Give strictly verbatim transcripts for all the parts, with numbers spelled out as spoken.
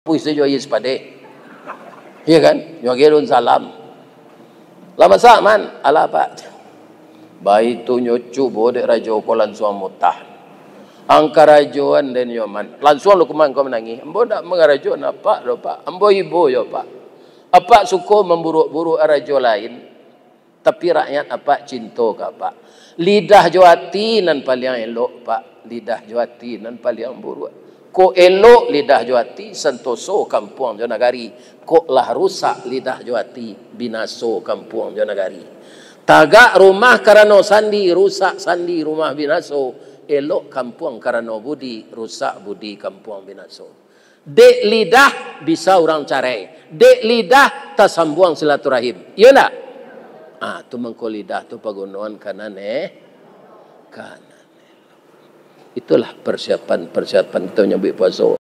Puih sajo aia sipadeh. Iyo kan? Nyo agiah daun salam. Lah masak, Man? Alah, Pak. Baitu nyo cubo dek rajo ko lansuang mutah. Ang karajoan den nyo, Man. Lansuang lukman ko manangih. Ambo ndak mangarajoan apak doh, Pak. Ambo ibo jo, Pak. Apak suko mamburuak-buruak rajo lain. Tapi rakyat apak cinto ka apak. Lidah jo ati nan paliang elok, Pak. Lidah jo ati nan paliang buruak. Kok elok lidah jo ati, santoso kampuang jo nagari. Kok lah rusak lidah jo ati, binaso kampuang jo nagari. Tagak rumah karano sandi, rusak sandi rumah binaso. Elok kampuang karano budi, rusak budi kampuang binaso. Dek lidah bisa urang carai. Dek lidah tasambuang silaturahim. Iyo ndak? Ah, tu mangko lidah tu pagunoan kanan, eh. Kanan. Itulah persiapan-persiapan kita menyambut puasa.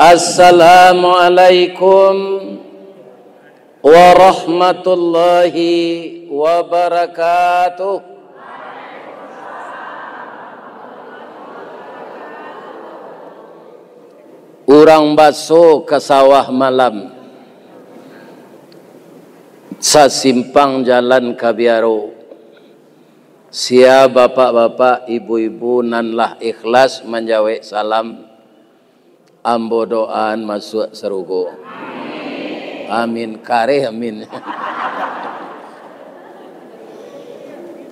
Assalamualaikum warahmatullahi wabarakatuh. Urang baso ka sawah malam, sasimpang jalan ka biaro. Sia bapak-bapak, ibu-ibu nan lah ikhlas manjawek salam, ambo doaan masuak sarugo. Amin. Kareh amin.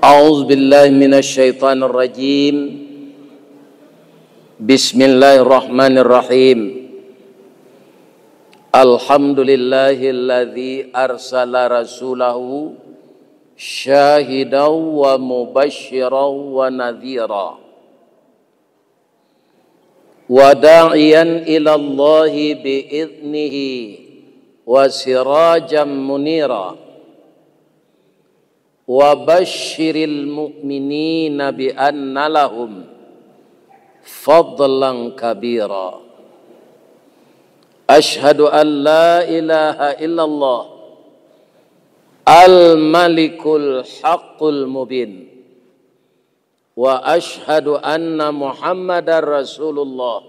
A'udzubillahi minasyaitonirrajim. Bismillahirrahmanirrahim. Alhamdulillahilladzi arsala rasulahu syahidan wa mubasysyiran wa nadhira, wa da'iyan ilallahi bi idznihi wa sirajan munira. Wa basyiril mu'minina bi anna lahum fadlan kabira. Asyhadu an la ilaha illallah al-malikul haqqul mubin. Wa asyhadu anna Muhammadar Rasulullah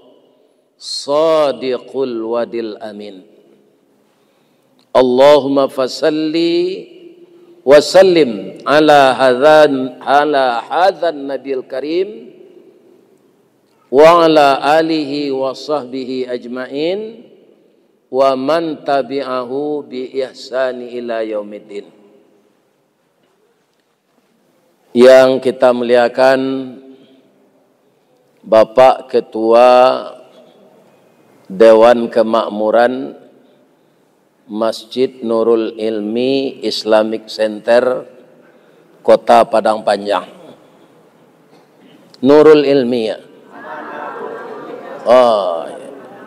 shadiqul wadil amin. Allahumma fasalli wa sallim ala hadzan, ala hadzan nabiyil karim, wa ala alihi wa sahbihi ajmain, wa man tabi'ahu bi ihsani ila yaumiddin. Yang kita muliakan, Bapak Ketua Dewan Kemakmuran Masjid Nurul Ilmi Islamic Center, Kota Padang Panjang. Nurul Ilmi, ya? Oh,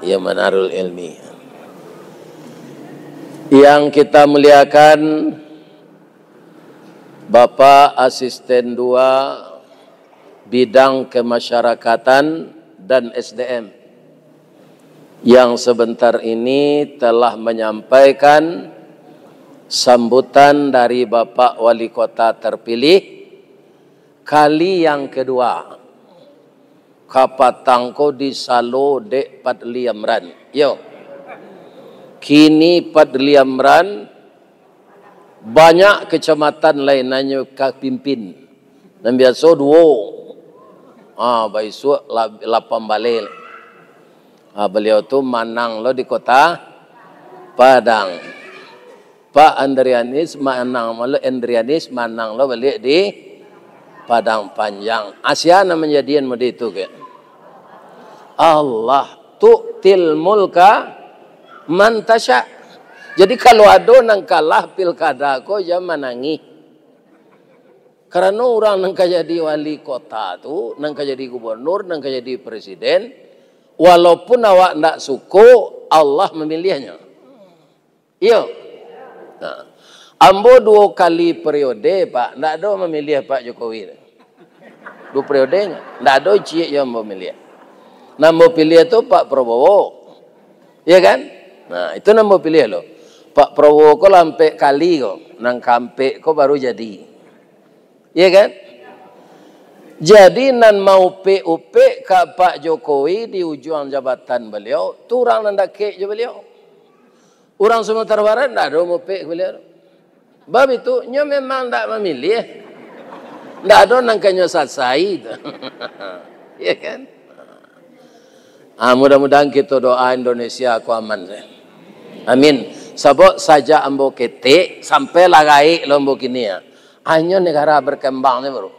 ya, Manarul Ilmi. Yang kita muliakan, Bapak Asisten dua Bidang Kemasyarakatan dan S D M, yang sebentar ini telah menyampaikan sambutan dari Bapak Wali Kota terpilih kali yang kedua. Kapatang ko disalo dek Fadli Amran. Yo. Kini Fadli Amran banyak kecamatan lain nan nyo ka pimpin. Nan biaso duo. Ah, baisuak la-, lapan baleh. Ah, baliau tu manang lo di Kota Padang. Pak Andrianis manang lo, Andrianis manang lo baliak di Padang Panjang. Asia nan manjadian mode itu ke? Allah tu'til mulka man tasya. Jadi, kalau ado nan kalah pilkada ko, jan manangih. Karano urang nan ka jadi wali kota tu, nan ka jadi gubernur, nan ka jadi presiden, walaupun awak ndak suko, Allah mamiliahnyo. Iyo. Nah, ambo duo kali periode, Pak, ndak ado mamiliah Pak Jokowi. Duo periode, ndak ado ciek jo ambo miliah. Nan ambo piliah tu Pak Prabowo. Iya kan? Nah, itu nan ambo piliah lo. Pak Prabowo ko lah ampek kali ko, nan kaampek ko baru jadi. Iya kan? Jadi nan maupek-upek ka Pak Jokowi di ujuang jabatan baliau, tu urang nan dakek jo baliau. Urang Sumatera Barat ndak ado maupek ka baliau. Bab itu, nyo memang ndak mamiliah. Ndak ado nan ka nyo sasai tu. Iya kan? Ah, mudah-mudahan kito doa Indonesia ko aman. Amin. Sabab sajak ambo ketek, sampai lah gaek lo ambo kini, ah. Hanyo negara berkembang ni baru.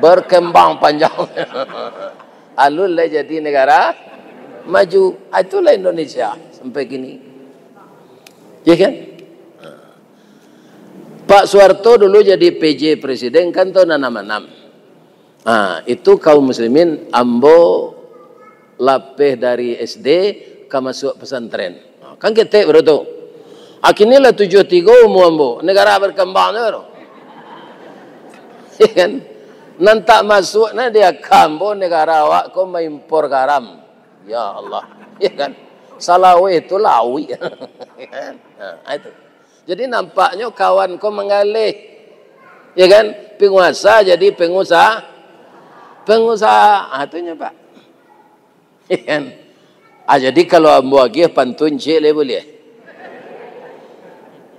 Berkembang panjang. Alun lah jadi negara maju. Ah, itulah Indonesia sampai kini. Ya kan? Pak Soeharto dulu jadi P J presiden kan tahun anam anam. Ah, itu kaum muslimin ambo lapeh dari S D ka masuak pesantren. Ah, kan ketek baru tu. Ah, kini lah tujuah tigo umua ambo, negara berkembang tu baru. Ya kan? Nan tak masuak nah di aka ambo, negara awak ko maimpor garam. Ya Allah. Ya kan? Salaweh tu lawik. Ya kan? Nah, itu. Jadi nampaknyo kawan ko manggaleh. Ya kan? Penguasa jadi pengusaha. Pengusaha. Ah, tu nyo, Pak. Ya kan? Ah, jadi kalau ambo agiah pantun ciek lai buliah?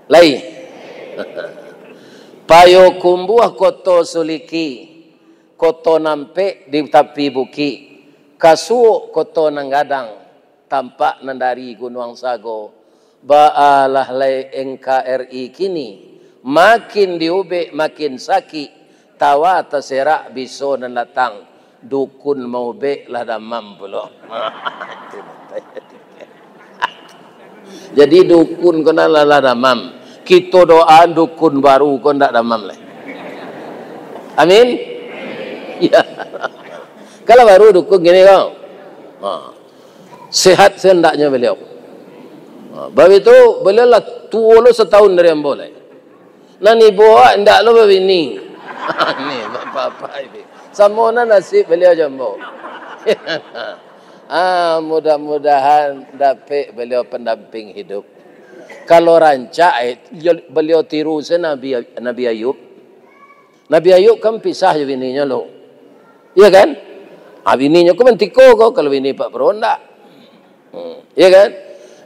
Lai. Payokumbuah Koto Suliki, koto nan ampek di tapi bukik, Kasuok koto nan gadang, tampak nan dari Gunuang Sago. Baalah lai N K R I kini, makin diubek makin sakik, tawa taserak biso nan datang, dukun maubek lah damam pulo. Jadi dukun ko nan lah, lah damam. Kito doa dukun baru ko ndak damam lai. Amin. Ya. Kalau baru dukun kini ko. Ha. Sehat sehendaknyo baliau. Ha, bab itu, baliau lah tuo lo satahun dari ambo lai. Nan ibo awak indak lo babini. Ni, bapak-bapak ini. Samo nan nasib baliau jo ambo. Ah, mudah-mudahan dapek baliau pendamping hidup. Kalau rancak, eh, baliau tiru se Nabi, Nabi Ayub. Nabi Ayub kan pisah jo bininyo lo. Iya kan? Ah, bininyo ko mantiko ko, kalau bini Pak Prabowo ndak. Hmm, iya kan?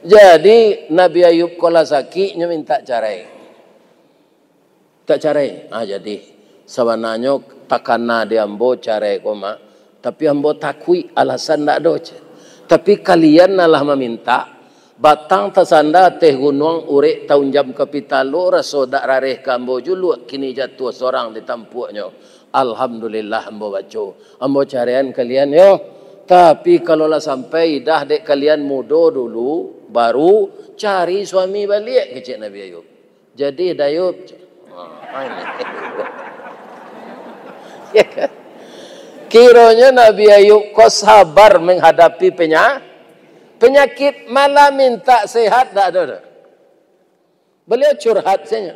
Jadi, Nabi Ayub ko lah sakik, nyo mintak carai. Tak carai. Ah, jadi, sabananyo takana di ambo carai ko, Mak. Tapi ambo takuik, alasan ndak ado, ceh. Tapi kalian nan lah mamintak, batang tasanda ateh gunuang, urek taunjam ka pitalo, raso dak rareh ka ambo juluak, kini jatuah sorang di tampuaknyo. Alhamdulillah, ambo baco. Ambo caraian kalian yo. Tapi kalau lah sampai idah dek kalian mudo dulu, baru cari suami baliak, kecek Nabi Ayub. Jadi, Dayub. Ya kan? Kironyo Nabi Ayub ko sabar menghadapi penya-, penyakit, malah minta sehat, dak ado doh. Beliau curhat saja.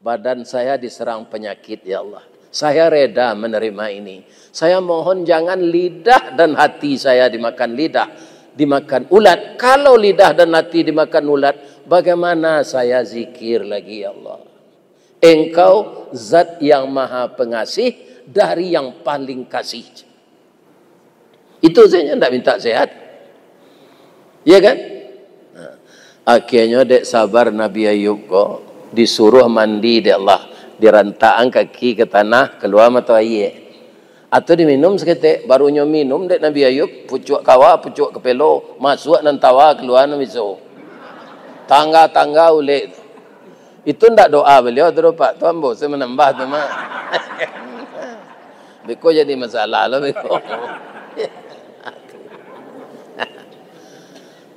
Badan saya diserang penyakit, ya Allah. Saya reda menerima ini. Saya mohon jangan lidah dan hati saya dimakan lidah, dimakan ulat. Kalau lidah dan hati dimakan ulat, bagaimana saya zikir lagi, ya Allah? Engkau zat yang maha pengasih dari yang paling kasih. Itu saja ndak minta sehat. Iya kan? Nah, akhirnyo dek sabar Nabi Ayub ko disuruh mandi dek Allah, dirantakan kaki ke tanah, keluar mato aia. Atau diminum saketek, barunyo minum dek Nabi Ayub, pucuak kawa, pucuak kapelo, masuak nan tawa, keluar nan biso. Tangga-tangga ulek tu. Itu ndak doa beliau tu, Pak. Tu ambo se manambah tu, Mak. Beko jadi masalah lo, beko.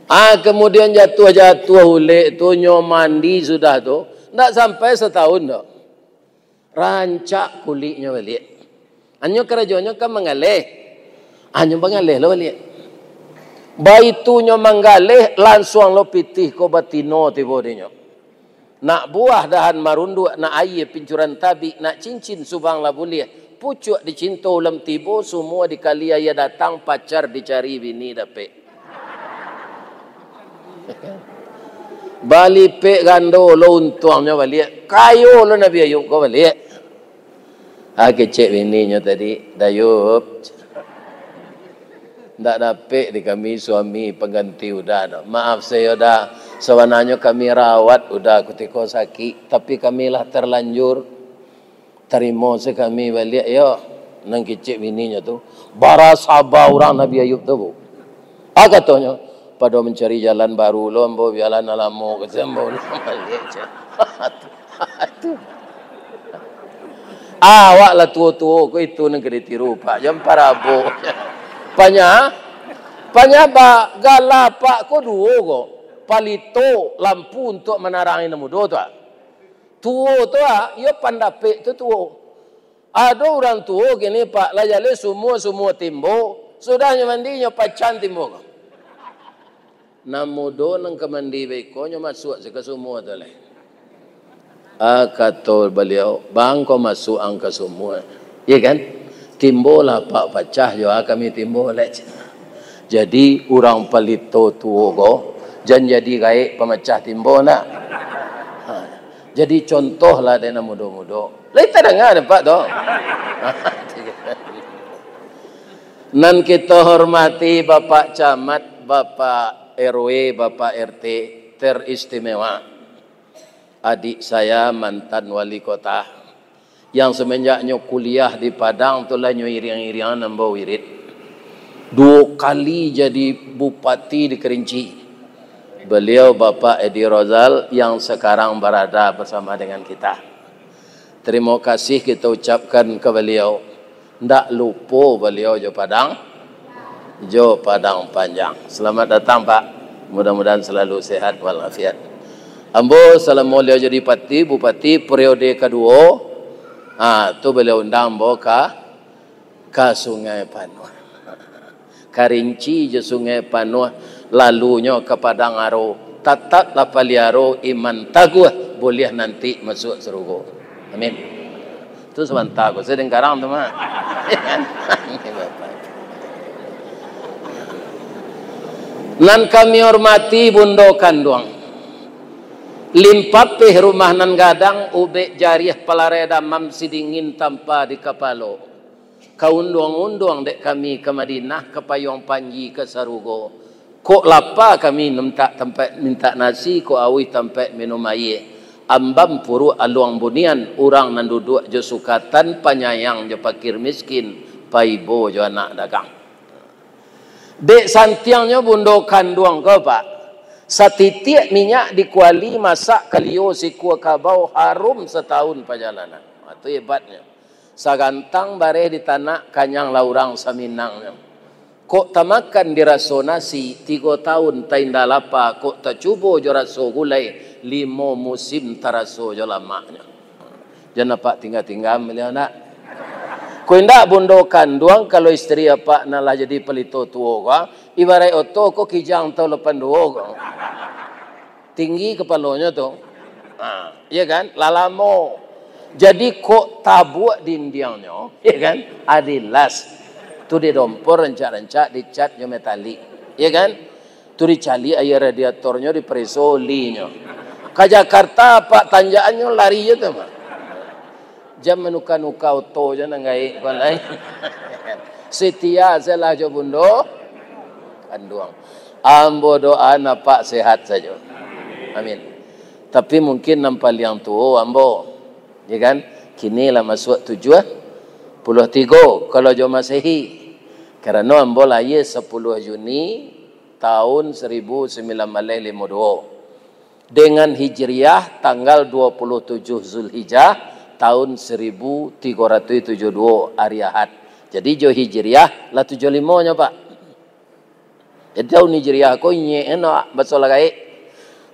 Ah, kemudian jatuah-jatuah ulek tu, nyo mandi sudah tu. Ndak sampai setahun doh. Rancak kuliknyo baliak. Anyo karajonyo kan manggaleh. Anyo manggaleh lo baliak. Baitunyo manggaleh, lansuang lo pitih ko batino tibo dinyo. Nak buah dahan marunduak, nak aia pincuran tabik, nak cincin subang lah buliah. Pucuak dicinto ulam tibo, sumua dikali aia datang, pacar dicari bini dapek. Balipek gando lo untuangnyo baliak. Kayo lo Nabi Ayub ko baliak. Ah, kecek bininyo tadi, "Dayub, ndak dapek di kami suami pangganti Uda do. Maaf sajo, Da. Sabananyo kami rawat Uda kutiko sakik, tapi kami lah terlanjur. Tarimo se kami baliak yo." Nan kecek bininyo tu, bara saba urang Nabi Ayub tu, Bu. Ah, katonyo, "Pado mancari jalan baru lo ambo, bialah nan lamo," kato ambo, ulang baliak, ceh. Tu. Awak lah tuo-tuo ko, itu nan ka ditiru, Pak. Jan parabo. Panya, panya ba-, gala Apak ko duo ko. Palito lampu untuak manarangi nan mudo tu, ah. Tuo tu, ah, iyo pandapek tu tuo. Ado urang tuo kini, Pak, lah jaleh sumua-sumua timbo, sudahnyo mandi, nyo pacah timbo ko. Nan mudo nan ka mandi baiko, nyo masuak se ka sumua tu lai. Ah, kato baliau, "Bang, ko masuak ang ka sumua." Iya kan? "Timbo lah Apak pacah jo, ah, kami timbo lai." Jadi, urang palito tuo ko, jan jadi gaek pamacah timbo, ndak? Ha. Jadi, contohlah dek nan mudo-mudo. Lai tadanga dek Apak tu? Nan kito hormati Bapak Camat, Bapak R W, Bapak R T, teristimewa adik saya mantan wali kota, yang semenjaknyo kuliah di Padang tu lah nyo iriang-iriangan ambo wirid. Duo kali jadi bupati di Kerinci. Beliau Bapak Edi Rozal yang sekarang berada bersama dengan kita. Terima kasih kita ucapkan ke beliau. Ndak lupo baliau jo Padang, jo Padang Panjang. Selamat datang, Pak. Mudah-mudahan selalu sehat walafiat. Ambo salamo baliau jadi pati, bupati periode kaduo, ha, tu baliau undang ambo ka, ka Sungai Panuah. Karinci jo Sungai Panuah, lalunyo ka Padang Aro, tataplah paliaro iman taguah, buliah nanti masuak sarugo. Amin. Tu sabanta ko, sadang garang tu mah. Nan kami hormati Bundo Kanduang. Limpapeh rumah nan gadang, ubek jariah palarai damam, sidingin tampa di kapalo. Ka unduang-unduang dek kami ka Madinah, ka payuang panji ka sarugo. Kok lapa kami mintak tampek, mintak nasi, kok auih tampek minum aia. Ambam puruak aluang bunian, urang nan duduak jo sukatan, panyayang jo pakir miskin, paibo jo anak dagang. Dek santiangnyo Bundo Kanduang ko, Pak, satitiak minyak di kuali, masak kalio sikua kabau, harum satahun pajalanan. Ha, tu hebatnyo. Sagantang bareh di tanak, kanyang lah urang saminangnyo. Kok tamakan diraso nasi, tigo taun tainda lapa, kok tacubo jo raso gulai, limo musim taraso jo lamaknyo. Jan apak tingga-tingga baliau ndak? Kok indak Bundo Kanduang, kalau isteri apak nan lah jadi palito tuo ko, ibaraik oto ko kijang tau lapan duo ko. Tinggi kapalonyo tu. Ha, iya kan? Lah lamo. Jadi kok tabuak dindiangnyo, iya kan? Adilas. Tu didompor rancak-rancak, dicat jo metalik. Iya kan? Tu dicaliak aia radiatornyo, dipareso olinyo. Ka Jakarta, Pak, tanjakannyo lari je tu, Pak. Jan manuka-nuka oto je nan gaek ko lai. Setia sajolah jo Bundo Kanduang. Ambo doa apak sehat sajo. Amin. Tapi mungkin nan paliang tuo ambo, ya kan? Kini lah masuak tujuah puluah tigo kalau jo Masehi. Karano ambo lahia sapuluah Juni tahun saribu sambilan baleh limo duo. Dengan Hijriah, tanggal dua puluh tujuh Zulhijjah, tahun saribu tigo ratuih tujuah duo, ari Ahad. Jadi, jo Hijriah, lah tujuah limo nyo, Pak. Jadi, tahun Hijriah ko inyek nian, Pak, baso lah gaek.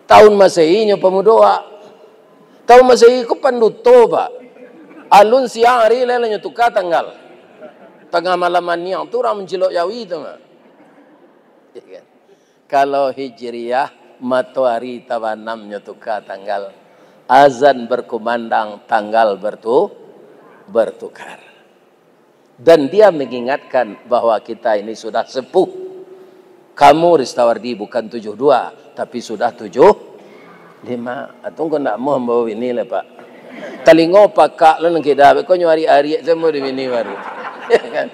Tahun Masehi nyo pamudo, Pak. Tahun Masehi ko panduto, Pak. Alun siang ari lai, lah nyo tuka tanggal. Tangah malam maniang tu urang mancilok jawi tu mah. Ya kan? Kalau Hijriah, matoari tabanam nyo tuka tanggal. Azan berkumandang, tanggal bertu-, bertukar. Dan dia mengingatkan bahwa kita ini sudah sepuh. Kamu, Ristawardi, bukan tujuh dua, tapi sudah tujuh lima. Atau kau ndak mau bawa bini lah, Pak? Talingo pakak lo nan kida, kau nyo ariak-ariak samo di bini baru. Ya kan?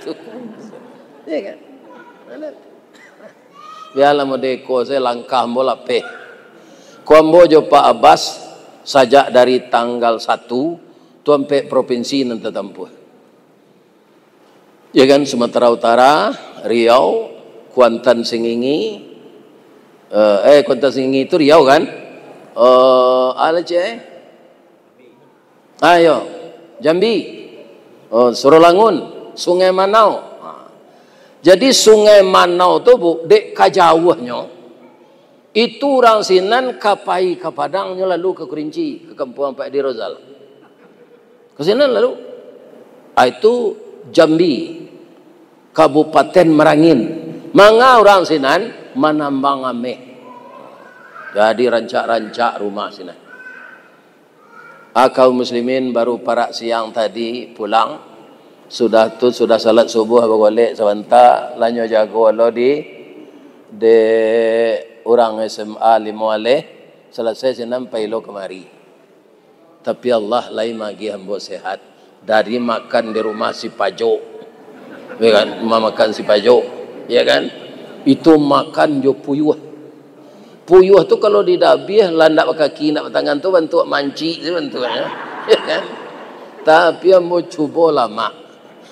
Tu. Ya kan? Bialah modeko sajo, langkah ambo lapeh. Ko ambo jo Pak Abbas, sajak dari tanggal satu, tu ampek propinsi nan tatampuah. Ya kan, Sumatera Utara, Riau, Kuantan Sengingi, eh, eh, Kuantan Sengingi itu Riau kan? Eh, alah cek, eh? Ayo, Jambi, oh, Surolangun, Sungai Manau. Ha. Jadi Sungai Manau tu, Bu, dek ka jauahnyo, itu urang sinan ka pai ka Padang, nyo lalu ka Kerinci, ka kampuang Pak Edi Rozal. Ka sinan lalu. Ah, itu Jambi, Kabupaten Merangin. Manga urang sinan manambang ameh. Jadi rancak-rancak rumah sinan. Ah, kaum muslimin baru parak siang tadi pulang. Sudah tu, sudah salat subuh bagolek sabanta, lah nyo jago lo di, di urang S M A Limo Aleh, salasai sinan pai lo kamari. Tapi Allah lai magiah ambo sehat. Dari makan di rumah si Pajok. Ya kan? Rumah makan si Pajok. Ya kan? Itu makan jo puyuah. Puyuah tu kalau didabiah, lah ndak bakaki, ndak batangan tu, bantuak mancik tu bantuaknyo. Ya kan? Tapi ambo cubo lamak.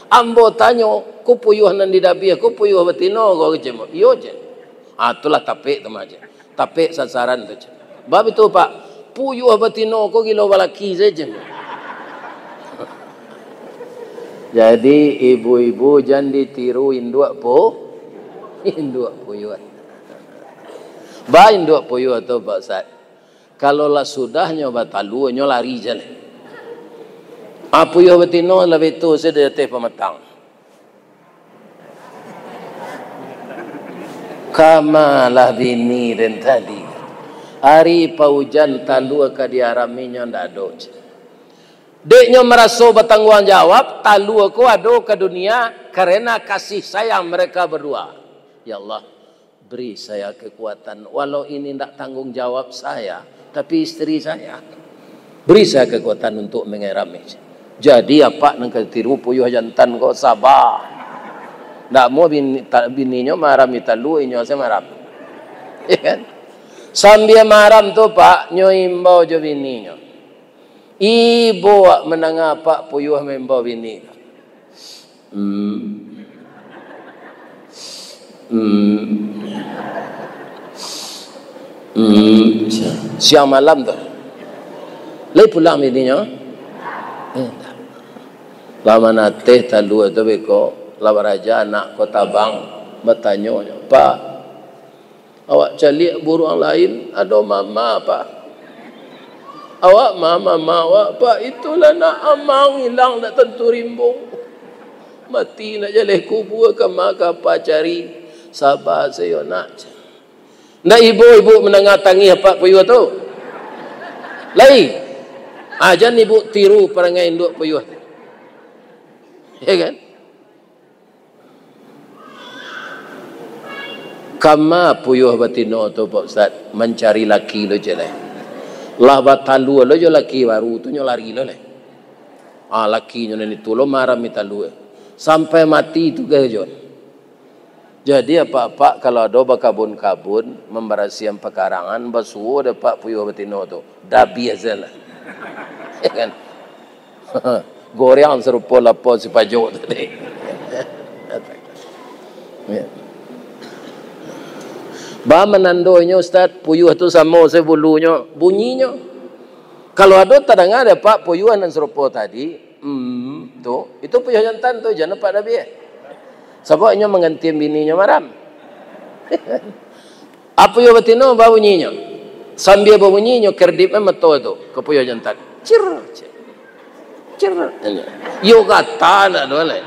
Ambo tanyo, "Ko puyuah nan didabiah ko puyuah batino ko?" kecek ambo. "Iyo," cek. Ah, itulah tapek tu mah, cek. Tapek sasaran tu, cek. Bab itu, Pak, puyuah batino ko gilo balaki sajo. Jadi, ibu-ibu jan ditiru induak pu-, induak puyuah. Ba induak puyuah tu, Pak Ustaz, kalau lah sudah nyo batalua, nyo lari jan. Ah, puyuah batino labiah tu sajo di ateh pamatang. Kamalah bini den tadi. Ari paujan talua ka diarami nyo ndak ado. Dek nyo maraso batangguang jawab, talua ko ado ka dunia karena kasih sayang mereka berdua. Ya Allah, beri saya kekuatan, walau ini ndak tanggung jawab saya, tapi isteri saya. Beri saya kekuatan untuk mengerami. Jadi, apak nan katiru puyuah jantan ko, saba. Ndak mau bini, ta-, bininyo marami talua, inyo se maram. Ya kan? Sambia maram tu, Pak, nyo imbau jo bininyo. Ibo wak mandanga apak puyuah maimbau bini. Hmm. Hmm. Hmm. Siang malam tu. Lai pulang bininyo? Eh, tak. Lah manateh talua tu beko, lah baraja anak ko tabang, batanyo, "Pak, awak caliak buruang lain, ado mama, Pak." "Awak ma mama awak, Pak?" "Itulah nak, amang ilang dak tantu rimbung. Mati nak jaleh kubua, kama ka apak cari?" "Saba sajo, Nak." Ndak ibo-ibo mandanga tangih apak puyuah tu? Lai. Ah, jan ibu tiru parangai induak puyuah tu. Ya kan? Kama puyuah batino tu, Pak Ustaz, mancari laki lo je lai. Lah batalua lo jo laki baru tu, nyo lari lo lai. Ah, lakinyo nan itu lo marami talua. Sampai mati tu geh jo. Jadi, apak-apak, kalau ado bakabun-kabun, mambarasiahan pakarangan, basuo dek apak puyuah batino tu, dabiah se lah. Ya kan? Goreang sarupo lapau si Pajok tadi. Ya. Ba manandonyo, Ustaz, puyuah tu samo se bulunyo, bunyinyo. Kalau ado tadanga dek apak puyuah nan sarupo tadi, Hmm, tu, itu puyuah jantan tu, jan apak dabiah. Sabab inyo manggantian bininyo maram. Apo puyuah batino babunyinyo? Sambia babunyinyo, kerdip mato tu ka puyuah jantan. Cir, cir. Cer, yo kata ndak ado lai.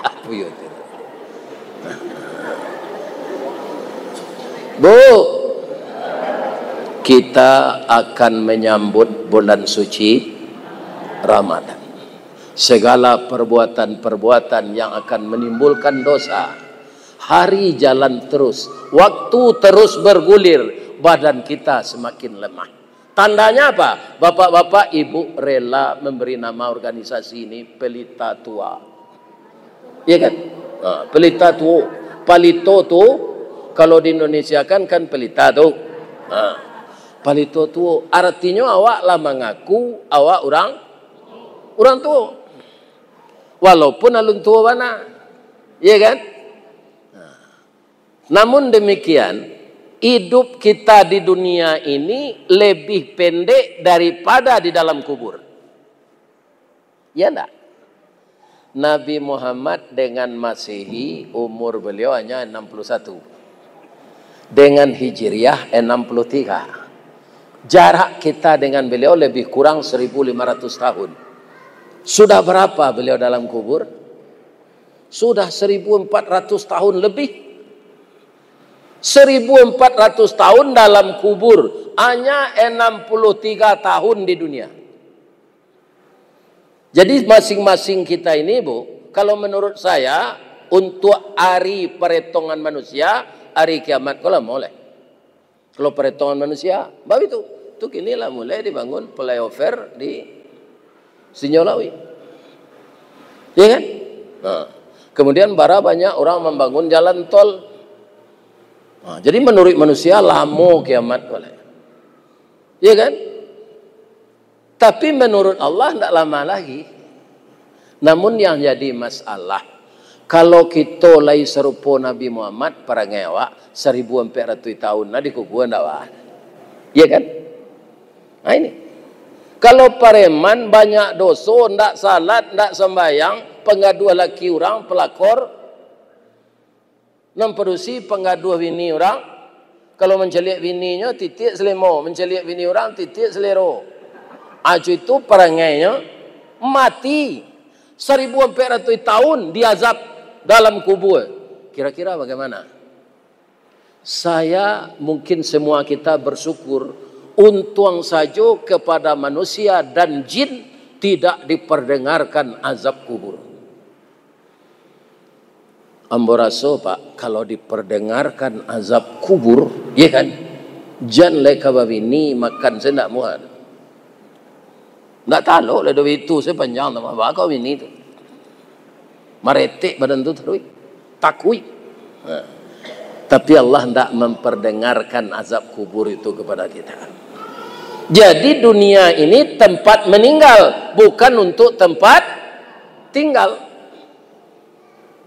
Apo yo tu? Bu, kita akan menyambut bulan suci Ramadan. Segala perbuatan-perbuatan yang akan menimbulkan dosa, hari jalan terus, waktu terus bergulir, badan kita semakin lemah. Tandanya apa? Bapak-bapak, ibu rela memberi nama organisasi ini Pelita Tua. Iya kan? Ha, Pelita Tua. Palito tu, kalau di Indonesia kan, kan pelita tu. Ha. Palito Tua. Artinyo awak lah mangaku awak urang, urang tuo. Walaupun alun tuo bana. Iya kan? Namun demikian, idup kita di dunia ini lebih pendek daripada di dalam kubur. Ya ndak? Nabi Muhammad dengan Masehi, umur beliau hanya enam puluh satu. Dengan Hijriah, enam puluh tiga. Jarak kita dengan beliau lebih kurang seribu lima ratus tahun. Sudah berapa beliau dalam kubur? Sudah seribu empat ratus tahun lebih. Seribu empat ratus tahun dalam kubur, hanya enam puluh tiga tahun di dunia. Jadi, masing-masing kita ini, Bu, kalau menurut saya, untuk hari peretongan manusia, hari kiamat ko lamo lai. Kalau peretongan manusia, baitu. Tu kini lah mulai dibangun flyover di Sinjolawi. Ya kan? Nah, kemudian bara banyak orang membangun jalan tol. Nah, jadi menurut manusia lamo kiamat ko lai. Ya kan? Tapi menurut Allah ndak lama lagi. Namun yang jadi masalah, kalau kito lai sarupo Nabi Muhammad, parangai awak, saribu ampek ratuih tahun lah dikubua ndak, Wak? Iya kan? Nah, ini. Kalau pareman banyak doso, ndak salat, ndak sambayang, panggaduah laki urang, pelakor, nan padusi panggaduah bini urang, kalau mancaliak bininyo, titiak salemo, mancaliak bini urang, titiak salero. Acu itu parangainyo mati. Saribu ampek ratuih tahun diazab dalam kubua. Kira-kira bagaimana? Saya, mungkin semua kita bersyukur, untuang sajo kepada manusia dan jin tidak diperdengarkan azab kubur. Ambo raso, Pak, kalau diperdengarkan azab kubur, iya kan, jan lai ka babini, makan se ndak muah. Ndak talok lah duo itu sapanjang tu, baa ka babini tu. Maretek badan tu taruih. Takuik. Nah. Tapi Allah ndak memperdengarkan azab kubur itu kepada kita. Jadi dunia ini tempat meninggal, bukan untuk tempat tinggal.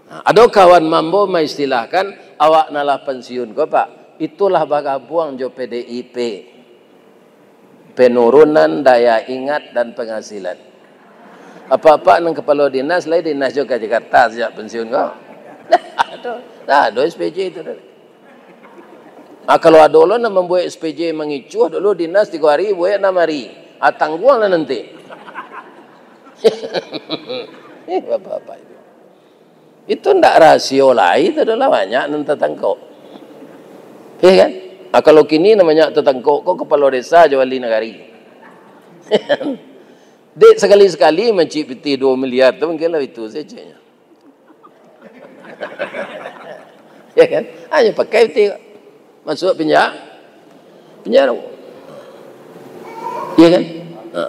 Nah, ado kawan ambo maistilahkan, "Awak nan lah pensiun ko, Pak, itulah bagabuang jo P D I P. Penurunan daya ingat dan penghasilan." Apak-apak nan kapalo dinas, lai dinas jo ka Jakarta sajak pensiun ko? Ndak ado, ndak ado S P J tu. Ah, kalau ado lo nan mambuek S P J mangicuah dulu dinas tigo hari, buek anam hari. Ah, tangguanglah nanti. Eh, bapak-bapak itu. Itu ndak rasio lai, itu adalah banyak nan tatangkok. Iya kan? Ah, kalau kini nan banyak tatangkok ko kapalo desa jo wali nagari. Dek sakali-sakali mancik pitih duo miliar tu, mungkin lah itu sajonyo. Ya kan? Hanyo pakai pitih. Masuak penja-, penjara. Iya kan? Ha.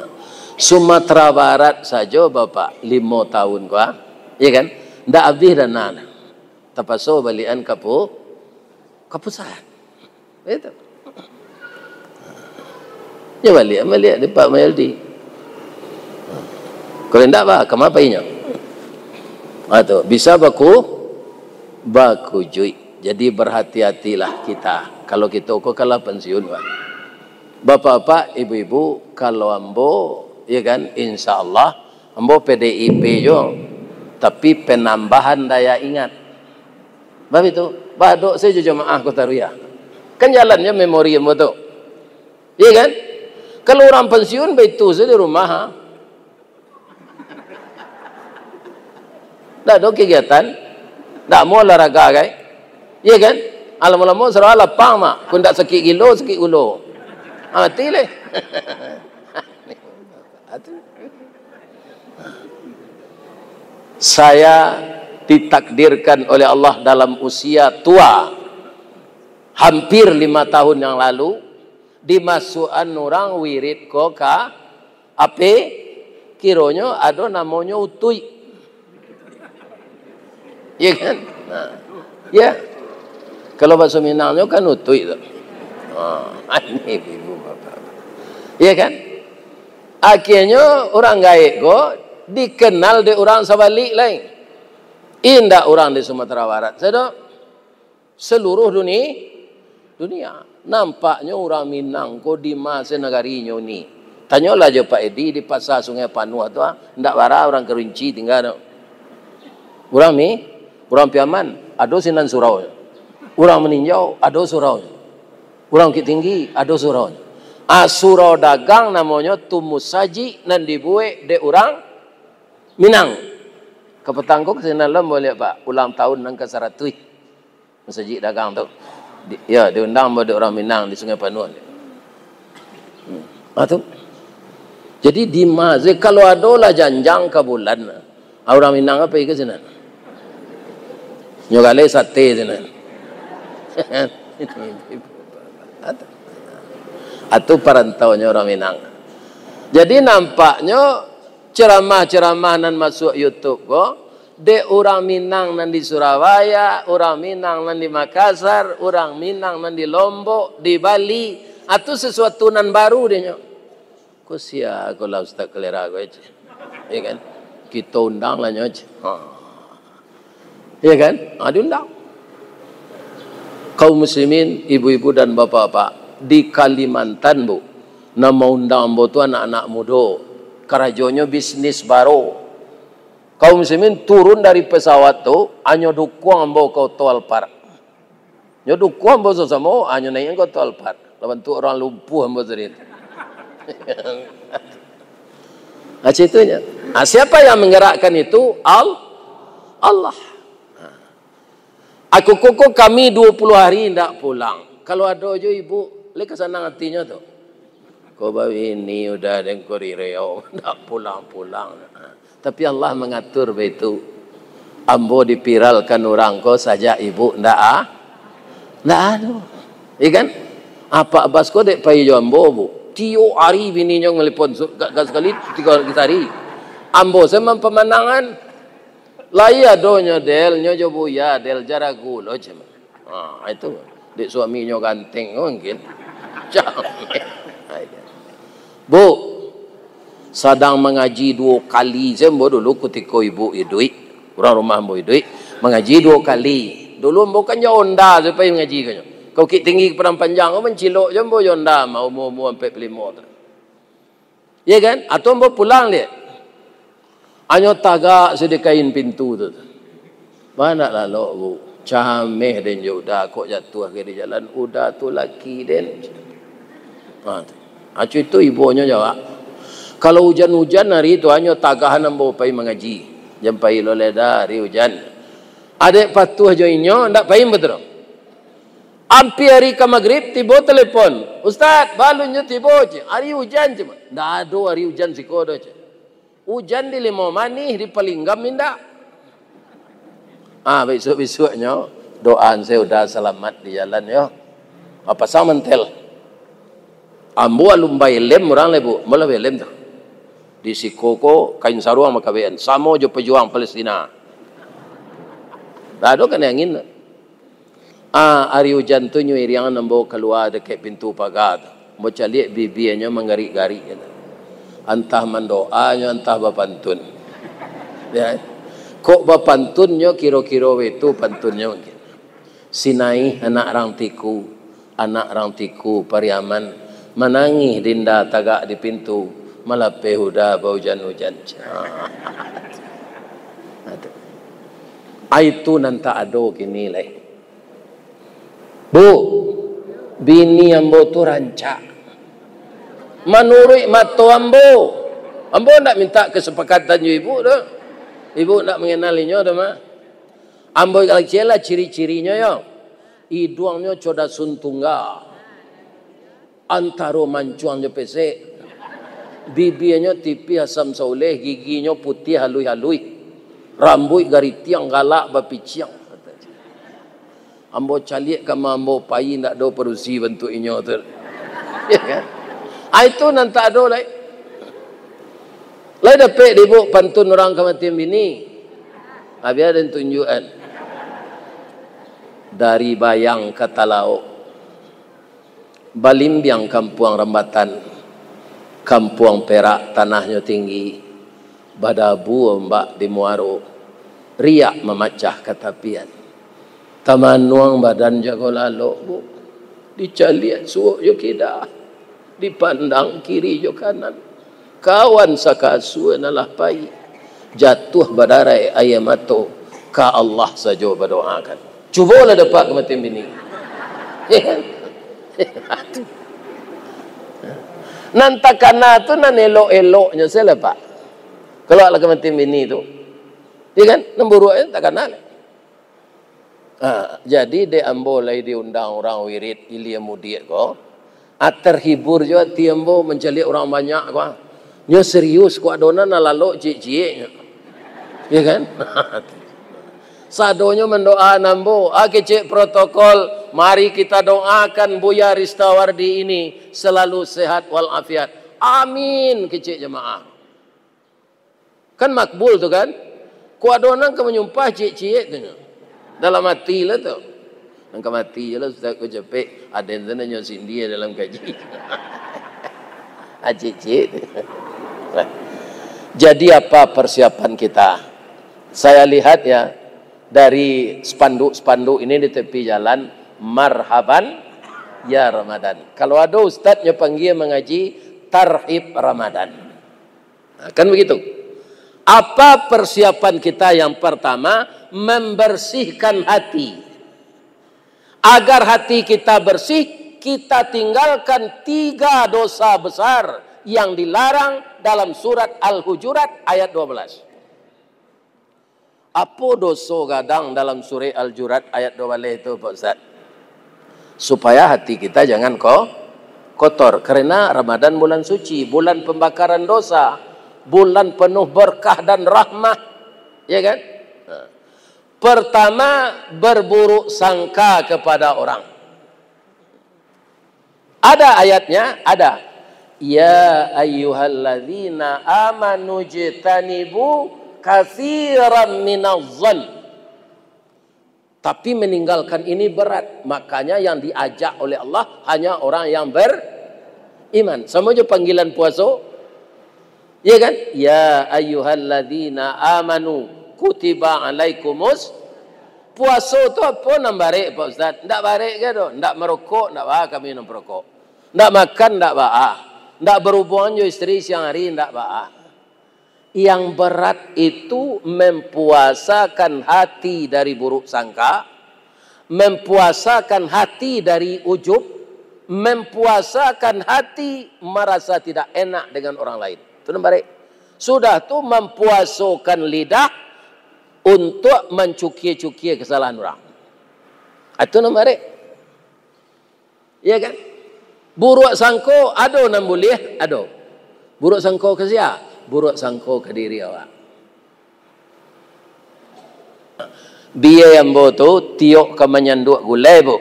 Sumatera Barat sajo, Bapak, limo tahun ko, ha? Iya kan? Ndak abih dana. Tapaso balian ka pu-, ka pusat. Itu. Nyo baliak, baliak di Pak Mayaldi. Kalau indak, bah, kama pai inyo? Ha, tu, bisa baku-, bakujuik. Jadi, berhati-hatilah kita. Kalau kito ko kalah pensiun, bah. Bapak-bapak, ibu-ibu, kalau ambo, ya kan, insya Allah, ambo P D I P jo, tapi penambahan daya ingat. Bah itu, badok sajo jamaah Kota Ruya. Kan jalannyo memori ambo tu. Iya kan? Kalau urang pensiun, baitu sajo di rumah, ha. Ndak ado kegiatan, ndak mau olahraga, kan? Iya, kan? Lamo-lamo sarawa lapang, mak. Kok ndak sakik gilo, sakik gulo. Ha, mati leh. Saya ditakdirkan oleh Allah dalam usia tua, hampir lima tahun yang lalu, dimasuakan urang wirid ko ka Ape? Kironyo ado namonyo utuik. Iya kan? Nah, ya. Kalau bahasa Minangnyo kan utuik tu. Ah, ini ibu bapak. Iya kan? Akhirnyo urang gaek ko dikenal dek urang sabalik lai. Indak urang di Sumatera Barat sajo. Seluruh duni-, dunia. Nampaknyo urang Minang ko di ma se nagarinyo ni. Tanyolah jo Pak Edi di Pasa Sungai Panuah tu, ah, ndak bara urang Kerinci tingga tu. Urang Mi-, urang Piaman, ado sinan surau. Urang Maninjau, ado surau. Urang Bukittinggi, ado surau. Ah, surau dagang namonyo Tumusajik nan dibuek dek urang Minang. Kapatang ko ka sinan lo, buliah, Pak, ulang tahun nan ka saratuih. Masajik dagang tu. Di, ya, diundang dek urang Minang di Sungai Panuah. Hmm. Ah, tu. Jadi, di ma-, kalau ado lah janjang ka bulan, ah, urang Minang pai ka sinan. Nyo galeh sate sinan. Atu parantaunyo urang Minang. Jadi, nampaknyo ceramah-ceramah nan masuak YouTube ko, dek urang Minang nan di Surabaya, urang Minang nan di Makassar, urang Minang nan di Lombok, di Bali, atu sesuatu nan baru dek nyo. Ko sia ko lah Ustaz Kalera ko, ceh. Iya kan? Kito undang lah nyo, ceh. Ha. Iya kan? Ha, diundang. Kaum muslimin, ibu-ibu dan bapak-bapak, di Kalimantan, Bu, nan maundang ambo tu anak-anak mudo. Karajonyo bisnis baro. Kaum muslimin turun dari pesawat tu, hanyo dukuang ambo ka oto Alphard. Nyo dukuang ambo samo-samo, hanyo naiak ka oto Alphard. Lah bantuak urang lumpuah ambo tadi tu. Nah, situnyo. Nah, siapa yang menggerakkan itu? Al-, Allah. Aku ko, ko kami dua puluh hari indak pulang. Kalau ado jo ibu, lai ka sanang atinyo tu. Ko babini udah dengko di Riau, ndak pulang-pulang. Tapi Allah mangatur baitu. Ambo dipiralkan urang ko sajak ibu ndak a-, ndak ado. Iya kan? Apak Bas ko dek pai jo ambo, Bu. Tiok ari bininyo ngalipon su-, ga-, ga sakali tigo ari sahari. Ambo se mampamandangan. Lai adonyo Del, nyo jo Buya Del, jaragu lo, ceh. Ha, itu. Dek suaminyo ganteng tu mungkin. Cameh. Bu, sadang mangaji duo kali, ceh, ambo dulu kutiko ibu iduik. Urang rumah ambo iduik, mangaji duo kali. Dulu ambo kan jo onda se pai mangaji ka nyo. Ka Bukittinggi ka Padang Panjang ko mancilok jo ambo jo onda, ma-, umua-umua ampek puluah limo tu. Iya kan? Atau ambo pulang liak. Hanyo tagak se di kain pintu tu. Banyak lalok, Bu. Cameh den jo uda, kok jatuah ka di jalan. Uda tu laki den. Ha, tu. Ha, cuito ibunyo jawab. Kalau ujan-ujan hari tu, hanyo tagahan ambo pai mangaji. Jan pai lo lai da, hari ujan. Adek patuah jo inyo, ndak pai batua. Ampia ari ka magrib, tibo telepon. "Ustaz, balun nyo tibo," ceh. "Ari ujan," ceh. "Ndak ado ari ujan siko doh," ceh. "Ujan di Limau Manih, di Palinggam indak." Ah, bisuak-bisuaknyo, doaan se uda salamat di jalan, yo. Ah, pasang mantel. Ambo alun baelem urang lai, Bu. Ambo lah baelem tu. Di siko ko kain saruang makabean. Samo jo pajuang Palestina. Ndak ado kanai angin tu. Ah, ari ujan tu nyo iriangan ambo kalua dakek pintu paga tu. Ambo caliak bibianyo manggarik-garik, kato. Antah mandoa nyo, antah bapantun. Ya. Kok bapantun nyo kiro-kiro baitu pantunnyo mungkin. Si Naih anak rang Tiku, anak rang Tiku Pariaman, manangih dinda tagak di pintu, malapeh uda baujan-ujan. Aduh. Ai tu nan tak ado kini lai. Bu, bini ambo tu rancak. Manuruik mato ambo, ambo ndak minta kesepakatan jo ibu tu. Ibu ndak mangenal inyo tu mah. Ambo kecek lah ciri-cirinyo yo. Iduangnyo codasun tungga. Antaro mancuang jo pesek. Bibianyo tipih asam sauleh, giginyo putiah haluih-haluih. Rambuik garitiang galak bapiciang. Ambo caliak ka ambo pai, ndak ado padusi bantuak inyo tu. Ya kan? Ah, itu nan tak ado lai. Lai dapek dek ibu pantun urang kamatian bini? Habis ado tunjuakan. Dari Bayang ka Talaok. Balimbiang kampuang Rambatan, kampuang Perak tanahnyo tinggi, badabu ombak di muaro, riak mamacah ka tapian. Tamanuang badan jago lalok, Bu, dicaliak suok jo kida, dipandang kiri jo kanan. Kawan sakasua nan lah pai, jatuah badarai aia mato, ka Allah sajo badoakan. Cubolah dapek kamatian bini. Nan takana tu nan elok-eloknyo sajolah, Pak. Kalau lah kamatian bini tu. Ya kan? Nan buruaknyo takana lah. Ha, jadi dek ambo lai diundang urang wirid ilia mudiak ko, ah, terhibur jo ati ambo mancaliak urang banyak ko, ah. Nyo serius ko, ado nan lalok ciek-cieknyo. Ya kan? Sadonyo mandoakan ambo, ah, kecek protokol, mari kita doakan Buya Ristawardi ini selalu sehat walafiat. Amin, kecek jamaah. Kan makbul tu kan? Ko ado nan ka manyumpah ciek-ciek tu nyo. Dalam ati lah tu. Nan ka mati je lah, Ustaz, ko capek. Aden tu nyo sindia dalam kaji. Ah, ciek-ciek tu. Jadi apa persiapan kita? Saya lihat ya, dari spanduk-spanduk ini di tepi jalan, "Marhaban ya Ramadan." Kalau ado ustadnyo panggia mangaji, "Tarhib Ramadan." Nah, kan begitu. Apa persiapan kita? Yang pertama, membersihkan hati. Agar hati kita bersih, kita tinggalkan tiga dosa besar yang dilarang dalam surat Al-Hujurat ayat dua belas. Apo doso gadang dalam surek Al-Jurat ayat dua baleh tu, Pak Ustaz? Supaya hati kita jangan ko-, kotor. Karena Ramadan bulan suci, bulan pembakaran dosa, bulan penuh berkah dan rahmah. Ya kan? Nah. Pertama, berburuk sangka kepada orang. Ada ayatnya? Ada. "Ya ayyuhalladzina amanu jtanibu katsiran minaz zan." Tapi meninggalkan ini berat. Makanya yang diajak oleh Allah hanya orang yang beriman. Sama jo panggilan puaso. Ya kan? "Ya ayyuhalladzina amanu kutiba alaikumus." Puaso tu apo nan barek, Pak Ustaz? Ndak barek ka doh. Ndak marokok, ndak baa kami nan parokok. Ndak makan, ndak baa. Ndak berhubungan jo isteri siang hari, ndak baa. Yang berat itu mempuasakan hati dari buruk sangka, mempuasakan hati dari ujub, mempuasakan hati merasa tidak enak dengan orang lain. Itu nan barek. Sudah tu mempuasokan lidah untuk mancukia-cukia kesalahan orang. Itu nan barek. Ya kan? Buruak sangko ado nan buliah, ado. Buruak sangko ka sia? Buruak sangko ka diri awak. Bia ambo tu tiok ka manyanduak gulai, Bu.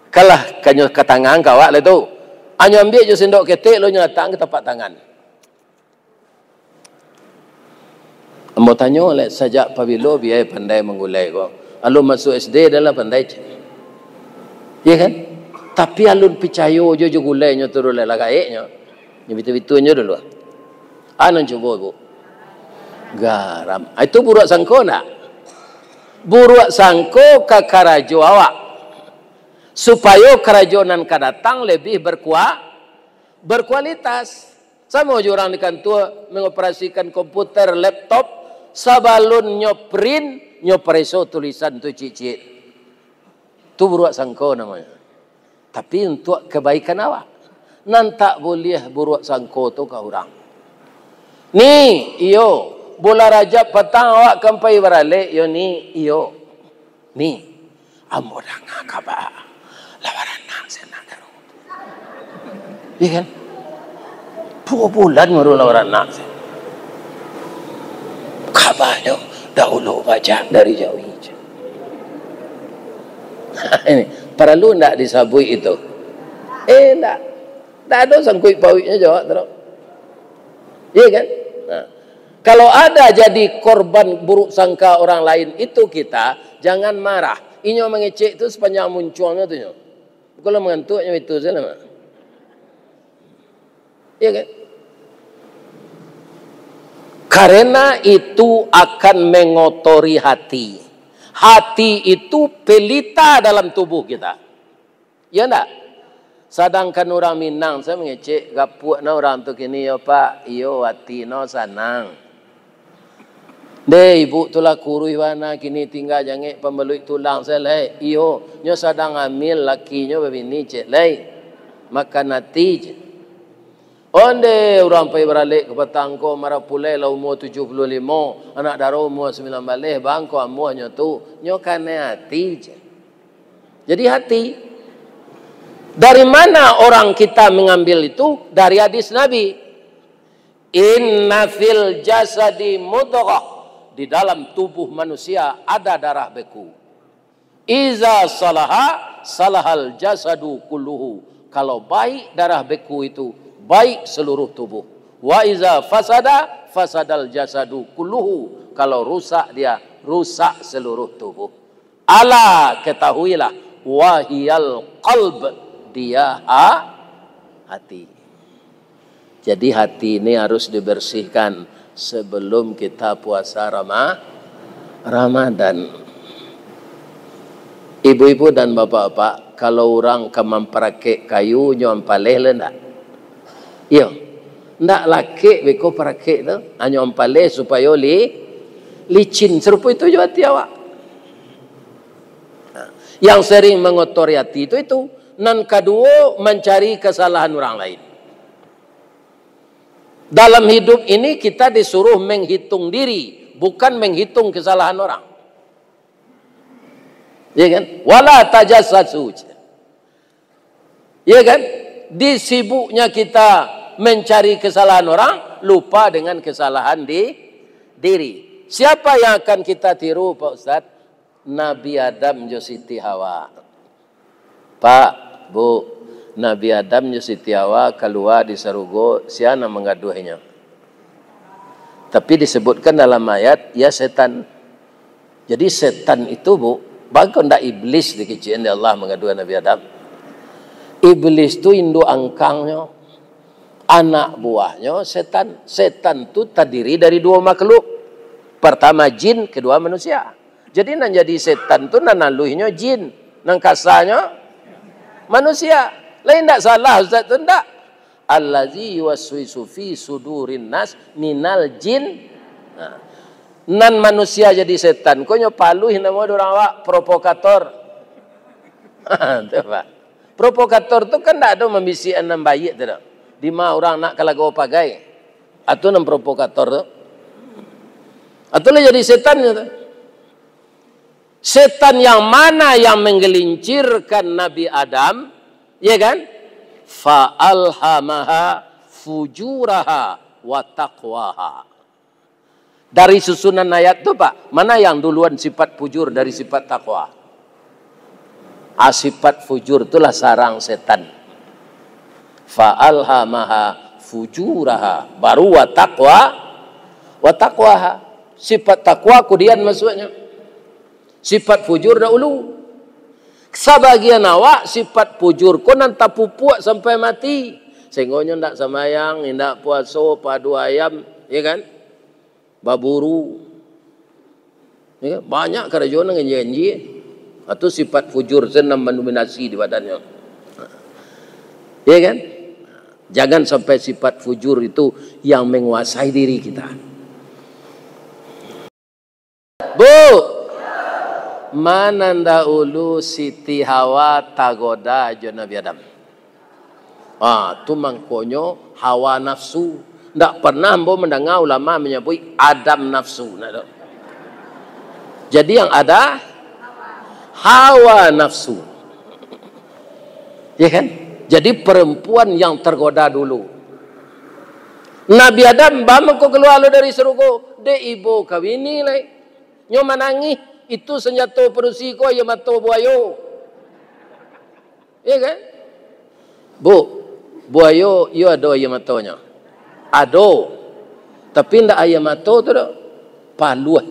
Kalah kanyo ka tangan ka awak lah tu. Anyo ambiak jo sendok ketek, lo nyo latak ka tapak tangan. Ambo tanyo leh, sajak pabilo biai pandai manggulai ko? Alun masuak S D dah lah pandai, cek. Ya kan? Tapi alun picayo jo, jo gulai nyo tu lah, lah gaek nyo. Nyo bitu-bitu nyo dulu. Anu cubo, Bu. Garam. Ah, itu buruak sangko ndak? Buruak sangko ka karajo awak. Supayo karajo nan ka datang lebih berkua-, berkualitas. Samo jo urang di kantua mangoperasikan komputer, laptop, sabalun nyo print, nyo pareso tulisan tu ciek-ciek. Tu buruak sangko namonyo. Tapi untuak kabaikan awak. Nan tak buliah buruak sangko tu ka urang. Ni, iyo, bulan Rajab patang awak kan pai baralek, yo ni, iyo. Ni, ambo danga kaba, lah baranak se anak Daro. Iyo kan? Duo bulan baru lah baranak se. Kabanyo dahulu bajak dari jauah. Ini, paralu ndak disabuik itu? Eh, ndak. Ndak ado sangkuik pauiknyo jo awak tu. Iyo kan? Nah. Kalau ada jadi korban buruk sangka orang lain, itu kita jangan marah. Inyo mangecek tu sapanjang muncuangnyo tu nyo. Kalau mangantuaknyo itu sajo lah, Mak. Iyo kan? Karena itu akan mengotori hati. Hati itu pelita dalam tubuh kita. Iyo ndak? Sadangkan urang Minang, sajo mangecek, "Gapuak no urang tu kini yo, Pak." Iyo, ati no sanang. "Deh, ibuk tu lah kuruih bana, kini tingga jangek pambaluik tulang sajo lai." Iyo, nyo sadang amil lakinyo babini ciek lai. Makan ati je. Ondeh, urang pai baralek ka patang ko, marapulai lah umua tujuah puluah limo, anak Daro umua sambilan baleh, bangko amuahnyo tu, nyo kanai ati je. Jadi hati. Dari mana orang kita mengambil itu? Dari hadis Nabi. "Inna fil jasadi mudghah." Di dalam tubuh manusia ada darah beku. "Iza salaha, salahal jasadu kulluhu." Kalau baik darah beku itu, baik seluruh tubuh. "Wa iza fasada, fasadal jasadu kulluhu." Kalau rusak dia, rusak seluruh tubuh. "Ala, ketahuilah, wahiyal qalb, dia ha-, hati." Jadi hati ini harus dibersihkan sebelum kita puasa Rama-, Ramadan. Ibu-ibu dan bapak-bapak, kalau urang ka mamparakek kayu, nyo ampaleh le ndak? Iyo. Ndak lakek beko parakek tu, hanyo ampaleh supayo li-, licin. Sarupo itu jo ati awak. Nah, yang sering mangotori ati tu itu. Nan kaduo, mancari kasalahan urang lain. Dalam hidup ini kita disuruh menghitung diri, bukan menghitung kesalahan orang. Ya kan? "Wala tajassasu." Ya kan? Di sibuknya kita mencari kesalahan orang, lupa dengan kesalahan di diri. Siapa yang akan kita tiru, Pak Ustaz? Nabi Adam jo Siti Hawa. Pak, Bu, Nabi Adam jo Siti Hawa kalua di sarugo, sia nan manggaduahnyo? Tapi disebutkan dalam ayat, ya setan. Jadi setan itu, Bu, bako ndak iblis dikecek-an dek Allah manggaduah Nabi Adam? Iblis tu induak angkangnyo, anak buahnyo setan. Setan tu tadiri dari duo makhluk. Pertama jin, kedua manusia. Jadi nan jadi setan tu nan aluihnyo jin, nan kasanyo manusia. Lai ndak salah Ustaz tu ndak? "Allazi yuwaswisu fi sudurin nas minal jin." Nah. Nan manusia jadi setan ko nyo paluih namo dek urang awak provokator. Tu, Pak. Provokator tu kan ndak ado mambisiakan nan baiak tu doh. Dima urang nak ka lagau pagai. Atu nan provokator tu. Atu lah jadi setan tu. Setan yang mana yang menggelincirkan Nabi Adam, ya kan? "Fa alhamaha fujuraha wa taqwaha." Dari susunan ayat tu, Pak, mana yang duluan sifat fujur dari sifat takwa? Ah, sifat fujur itulah sarang setan. "Fa alhamaha fujuraha," baru "wa taqwa, wa taqwaha." Sifat takwa kudian masuaknyo. Sifat fujur dahulu. Sabagian awak sifat fujur ko nan tapupuak sampai mati. Sehinggonyo ndak sambayang, indak puaso, padu ayam, ya kan? Baburu. Ya kan? Banyak karajo nan ganjia-ganjia. Atu sifat fujur tu nan mandominasi di badannyo. Ya kan? Jangan sampai sifat fujur itu yang menguasai diri kita. Bu, ma nan dahulu Siti Hawa tagoda jo Nabi Adam? Ah, tu mangkonyo hawa nafsu. Ndak pernah ambo mandanga ulama manyabuik adam nafsu, ndak ado. Jadi yang ada hawa nafsu. Ya kan? Jadi perempuan yang tergoda dulu. Nabi Adam ba mangko kalua lo dari sarugo, dek ibo ka bini lai. Nyo manangih, itu sanjato padusi ko aia mato buayo. Iya kan? Bu, buayo iyo ado aia matonyo? Ado. Tapi ndak aia mato tu doh. Paluah.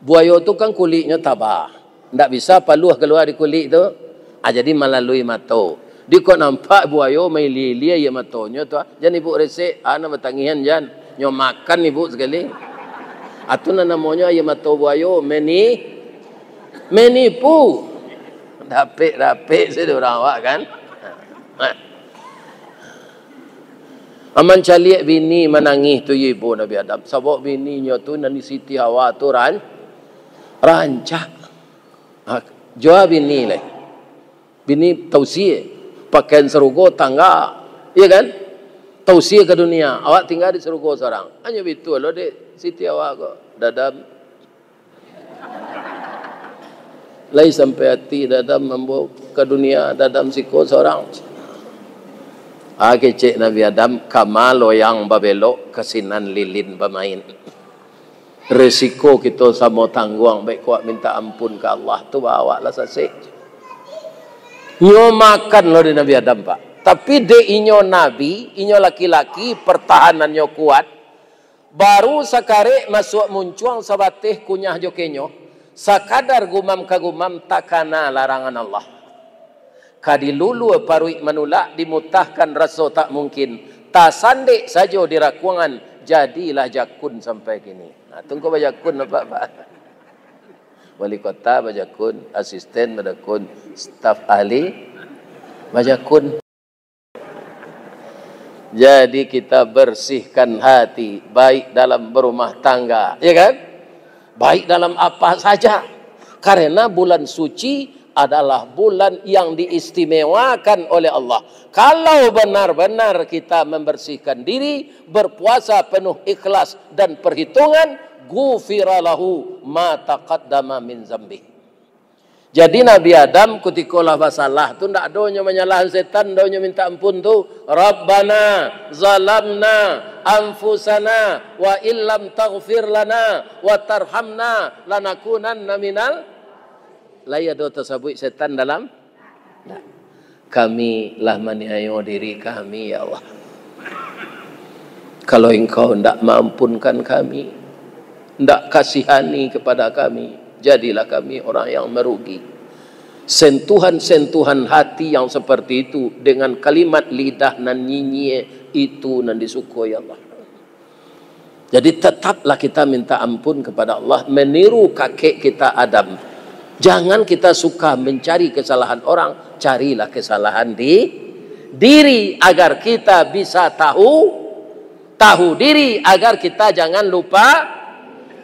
Buayo tu kan kuliknyo taba. Ndak bisa paluah kalua di kulik tu. Ah, jadi malalui mato. Di kok nampak buayo mailia-ilia aia matonyo tu, ah, jan ibu resek, ah, nan batangihan jan. Nyo makan ibu sakali. Ah, tu nan namonyo aia mato buayo, meni-, menipu. Dapek-dapek sajo urang awak kan. Aman caliak bini manangih tu, yo ibo Nabi Adam. Sabab bininyo tu nan di Siti Hawa tu ran-, rancak. Ha, jua bini lai. Bini tausia, pakaian sarugo tangga, iya kan? Tausia ka dunia, awak tingga di sarugo surang. Hanyo bitu lo dek Siti Hawa ko, dadam. Lai sampai ati dadam mambawa ka dunia, dadam siko surang. Ah, kecek Nabi Adam, kama loyang babelok, ka sinan lilin bamain. Resiko kito samo tangguang, baik kuat minta ampun ka Allah tu, ba awak lah sasek. Nyo makan lo di Nabi Adam, Pak. Tapi dek inyo nabi, inyo laki-laki, pertahanannyo kuat, baru sakarek masuak muncuang sabateh kunyah jo kenyo, sakadar gumam ka gumam takana larangan Allah. Ka dilulua paruik manulak, dimutahkan raso tak mungkin, tasandek sajo di rakuangan, jadilah jakun sampai kini. Nah, tu ngko bajakun, Bapak-bapak. Wali kota bajakun, asisten bajakun, staf ahli bajakun. Jadi, kita bersihkan hati, baik dalam berumah tangga, ya kan? Baik dalam apa saja. Karena bulan suci adalah bulan yang diistimewakan oleh Allah. Kalau benar-benar kita membersihkan diri, berpuasa penuh ikhlas dan perhitungan, ghufira lahu ma taqaddama min zambih. Jadi, Nabi Adam kutiko lah basalah tu, ndak ado nyo manyalahan setan, ndak ado nyo minta ampun tu, "Rabbana zalamna anfusana wa illam taghfir lana wa tarhamna lanakunanna minal," lai ado tasabuik setan dalam? Ndak. "Kami lah maniayo diri kami, ya Allah. Kalau Engkau ndak maampunkan kami, ndak kasihani kepada kami, jadilah kami orang yang merugi." Sentuhan-sentuhan hati yang seperti itu dengan kalimat lidah nan nyinyia, itu nan disuko, ya Allah. Jadi, tetaplah kita minta ampun kepada Allah, meniru kakek kita Adam. Jangan kita suka mencari kesalahan orang, carilah kesalahan di diri, agar kita bisa tahu, tahu diri, agar kita jangan lupa.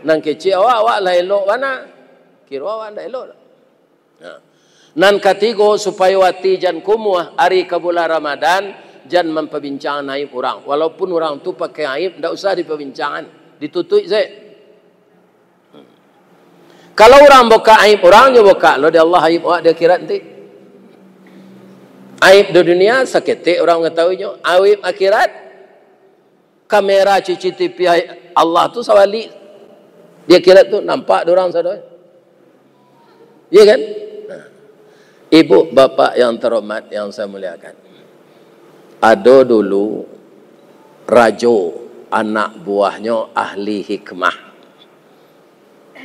Nan kecek awak, awak lah elok bana. Kiro awak ndak elok. Nah. Nan katigo, supayo ati jan kumuah ari ka bulan Ramadan, jan mampabincangan aib urang. Walaupun urang tu pakai aib, ndak usah dipabincangan. Ditutuik se. Kalau urang bukak aib urang, jo bukak lo di Allah aib awak di akhirat nanti. Aib di dunia, saketek urang mangatahuinyo. Aib akhirat, kamera C C T V Allah tu sabalik. Di akhirat tu nampak dek urang sado. Iya kan? Nah. Ibu, bapak yang terhormat, yang saya muliakan. Ado dulu rajo, anak buahnyo ahli hikmah.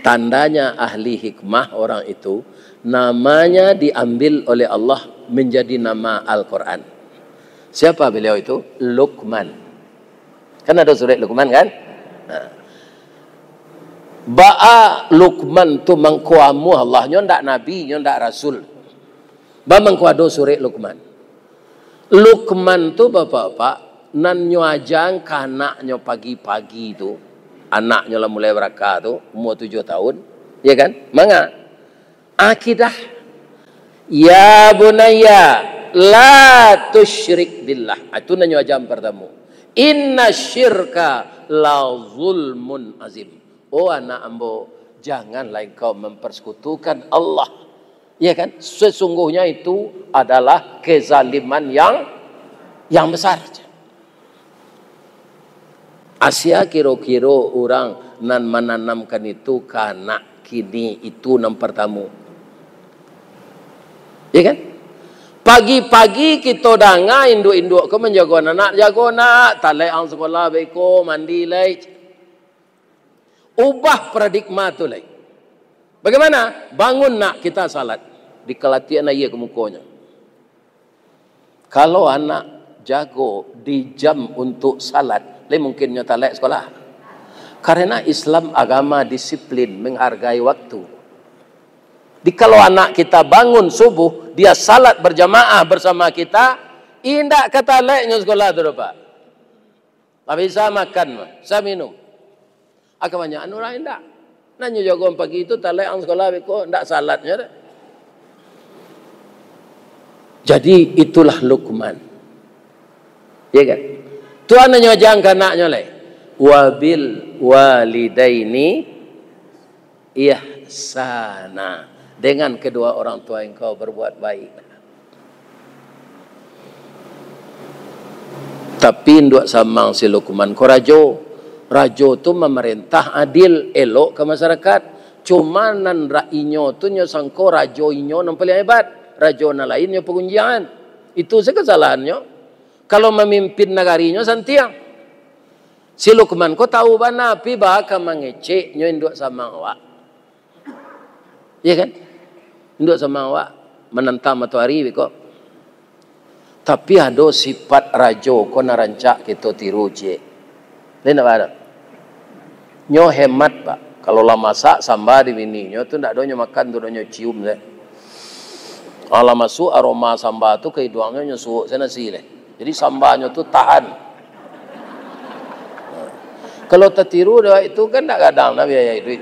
Tandanya ahli hikmah orang itu, namanya diambil oleh Allah menjadi nama Al-Quran. Siapa beliau itu? Luqman. Kan ado surek Luqman, kan? Nah. Baa Luqman tu mangko amuah Allah, nyo ndak nabi, nyo ndak rasul. Baa mangko ado surek Luqman. Luqman tu, bapak-bapak, nan nyo ajakan ka anaknyo pagi-pagi tu, anaknyo lah mulai baraka tu, umua tujuah tahun, ya kan? Manga? Akidah. Ya bunayya, La tusyrik billah. Ah, itu nan nyo aja nan partamo. Inna syirka la zulmun azim. Oh anak ambo, janganlah engkau mempersekutukan Allah. Ya kan? Sesungguhnya itu adalah kezaliman yang yang besar. Asia kiro-kiro urang nan mananamkan itu ka anak kini, itu nan partamo. Ya kan? Pagi-pagi kito danga induak-induak ko manjago anak, "Jago nak, talek ang sakolah beko, mandi lai." Ubah paradigma tu lai. Bagaimana? Bangun nak, kita salat. Dikalatiakan aia ka mukonyo. Kalau anak jago di jam untuk salat, lai mungkin nyo talek sakolah. Karena Islam agama disiplin, menghargai waktu. Jadi kalau anak kita bangun subuh, dia salat berjamaah bersama kita, indak ka talek nyo sakolah tu doh, Pak. Lah bisa makan, bisa minum. Ah, kabanyakan urang indak. Nan nyo jago pagi tu, talek ang sakolah beko, ndak salat nyo doh. Jadi, itulah Luqman. Ya kan? Tuhan nan nyo aja ka anaknyo lai. "Wa bil walidaini ihsana." Dengan kedua orang tua engkau berbuat baik. Tapi induak samang si Luqman ko rajo. Rajo tu mamarentah adil, elok ka masyarakat. Cuma nan ra-, inyo tu nyo sangko rajo inyo nan paliang hebat. Rajo nan lain nyo pagunjiangan. Itu se kasalahannyo. Kalau mamimpin nagarinyo santiang. Si Luqman ko tahu bana, pi baa ka mangecek nyo induak samang awak. Iya kan? Induak samang awak manantang matoari beko. Tapi ado sifat rajo ko nan rancak kito tiru, ciek. Lai ndak baa doh? Nyo hemat, Pak. Kalau lah masak samba di bininyo tu, ndak ado nyo makan tu, ndak nyo cium se. Alah masuak aroma samba tu ka iduangnyo, nyo suok se nasi lai. Jadi sambanyo tu tahan. Kalau tatiru dek itu kan ndak gadang nah biaya iduik.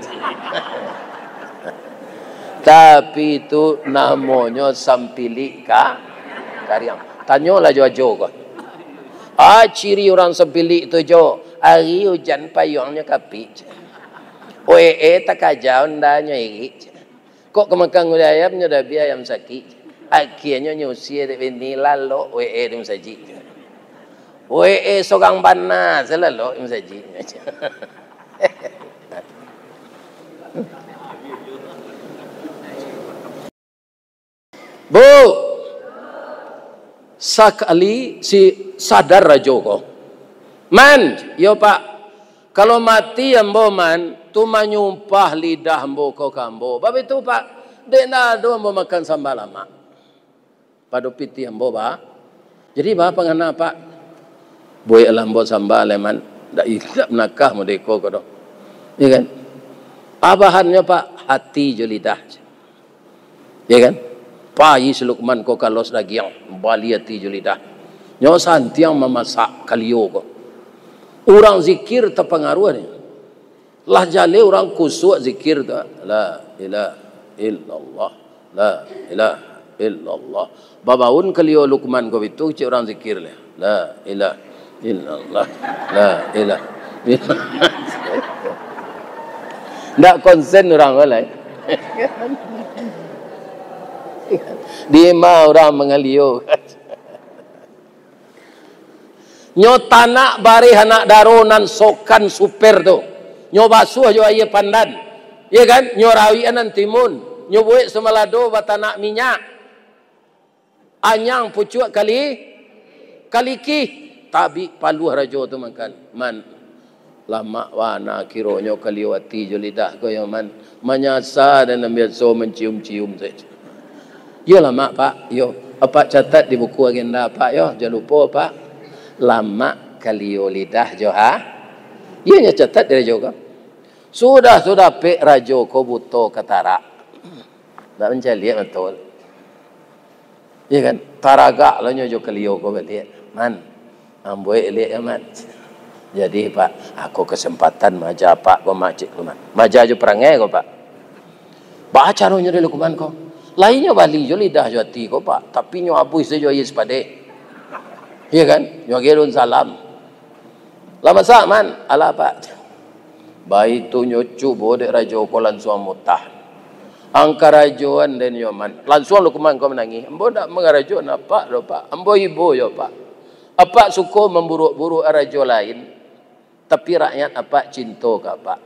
Tapi itu namonyo sampilik ka kariang. Tanyolah jo ajo ko. Ah, ciri urang sampilik tu jo, ari ujan payuangnyo kapik. Wee takaja undanyo irik. Kok ka makan gulai ayam, nyo dabiah ayam sakik. Akienyo nyo usie dek bini, lalok wee di musajik. Wee sorang bana, salalok di musajik. Bu, sakali si sadar rajo ko. Man, yo Pak, kalau mati ambo, Man, tu manyumpah lidah ambo ko ka ambo. Bab itu, Pak, dek ndak ado ambo makan samba lamak. Pado pitih ambo, Pak. Jadi, baa pangana, Pak? Buek lah ambo samba lai, Man. Ndak ilap nakah modeko ko doh. Ya kan? Abahannyo, Pak, hati jo lidah. Ya kan? Pai si Lukman ko kalos dagiang, bali ati jo lidah. Nyo santiang mamasak kalio ko. Urang zikir tapangaruah ni. Lah jaleh urang kusuak zikir tu. La ilaha illallah. La ilaha illallah. Babaun kalio Lukman ko bitu, cek urang zikir leh. La ilaha illallah. La ilaha illallah. Ndak konsen urang ko lai. Di ma urang mangalio. Nyo tanak bareh anak daro nan sokan super tu. Nyo basuah jo aia pandan. Iya kan? Nyo rawik nan timun. Nyo buek samalado batanak minyak. Anyang pucuak kali, kalikih, tabik paluah rajo tu makan. Man, lamak bana kironyo kalio ati jo lidah ko yo, Man. Manyasa den nan biaso mancium-cium sajo. Iyo lamak, Pak. Iyo. Apak catat di buku agenda, Pak, yo. Jan lupo, Pak. Lamak kalio lidah jo, ha? Iyo nyo catat di rajo ko. Sudah tu dapek rajo ko buto katarak. Ndak mancaliak mato. Iya kan? Taragak lo nyo jo kalio ko baliak. Man, ambo elek ya, Man. Jadi, Pak, ako kesempatan maja Apak ko, Mak, cek Lukman. Maja jo parangai ko, Pak. Baa caronyo dek Lukman ko? Lai nyo bali jo lidah jo ati ko, Pak, tapi nyo abuih sajo aia sipadek. Iyo kan? Nyo agiah daun salam. Lah masak, Man? Alah, Pak. Baitu nyo cubo dek rajo ko lansuang mutah. Ang karajoan den yo, Man. Lansuang Lukman ko manangih. Ambo ndak mangarajoan apak doh, Pak. Ambo ibo yo, Pak. Apak suko mamburuak-buruak rajo lain. Tapi rakyat apak cinto ka apak.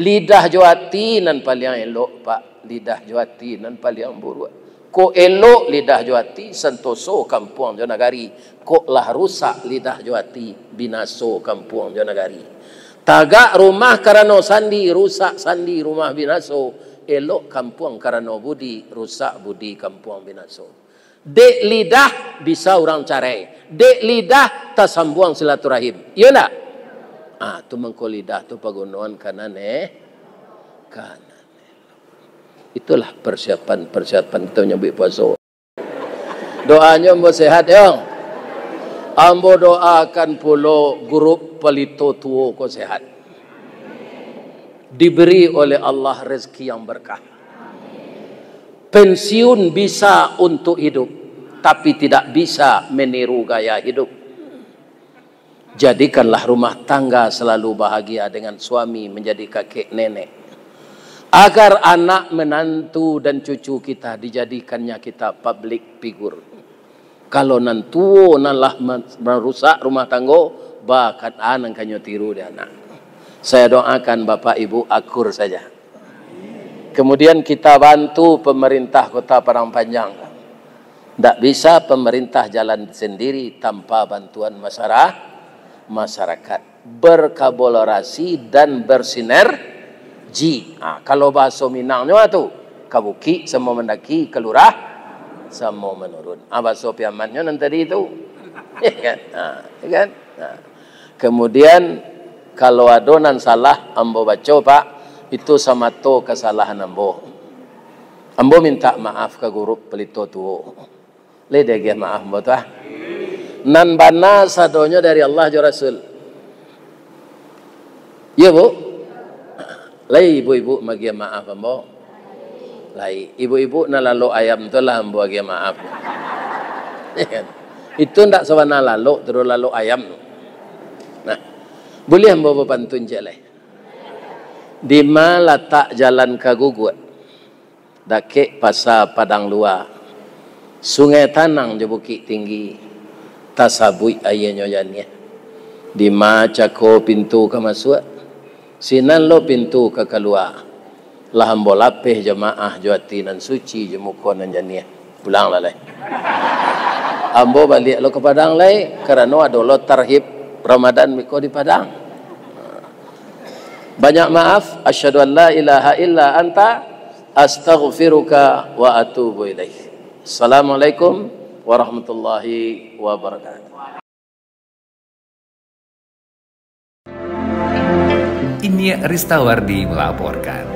Lidah jo ati nan paliang elok, Pak. Lidah jo ati nan paliang buruak. Kok elok lidah jo ati, santoso kampuang jo nagari. Kok lah rusak lidah jo ati, binaso kampuang jo nagari. Tagak rumah karano sandi, rusak sandi rumah binaso. Elok kampuang karano budi, rusak budi kampuang binaso. Dek lidah bisa urang carai. Dek lidah tasambuang silaturahim. Iyo ndak? Ah, tu mangko lidah tu pagunoan kanan, eh. Kanan. Itulah persiapan-persiapan kita manyabuik puaso. Doanyo ambo sehat, yo. Ambo doakan pulo grup Palito Tuo ko sehat. Diberi oleh Allah rezeki yang berkah. Pensiun bisa untuk hidup, tapi tidak bisa meniru gaya hidup. Jadikanlah rumah tangga selalu bahagia dengan suami, menjadi kakek nenek. Agar anak, menantu, dan cucu kita dijadikannya kita public figure. Kalau nan tuo nan lah ma-, marusak rumah tanggo, ba, ka-, a nan ka nyo tiru dek anak. Saya doakan bapak ibu akur saja. Kemudian kita bantu pemerintah Kota Padang Panjang. Ndak bisa pemerintah jalan sendiri tanpa bantuan masyara-, masyarakat. Berkolaborasi dan bersinergi. Ha, kalau bahaso Minangnyo tu, ka bukik samo mandaki, ka lurah samo manurun. Ha, bahaso Piamannyo nan tadi tu. Ya kan? Ha, ya kan? Ha. Kemudian, kalau ado nan salah ambo baco, Pak, itu samato kasalahan ambo. Ambo minta maaf ka grup Palito Tuo. Lai diagiah maaf ambo tu, ah. Nan bana sadonyo dari Allah jo Rasul. Iyo, Bu? Lai ibu-ibu magiah maaf ambo? Lai. Ibu-ibu nan lalok ayam tu lah ambo agiah maaf. Itu ndak sabana lalok tu, lalok ayam. Nah, buliah ambo bapantun ciek lai. Dima latak jalan ka Guguak? Dakek Pasa Padang Lua, Sungai Tanang jo Bukik Tinggi, tasabuik aianyo janiah. Dima cako pintu ka masuak, sinan lo pintu ka kalua. Lah ambo lapeh jamaah jo ati nan suci, jo muko nan janiah. Pulang lah lai. Ambo baliak lo ka Padang lai, karano ado lo tarhib Ramadan miko di Padang. Banyak maaf. Asyhadu an la ilaha illa anta, astaghfiruka wa atubu ilaik. Assalamualaikum warahmatullahi wabarakatuh. Inyiak Ristawardi melaporkan.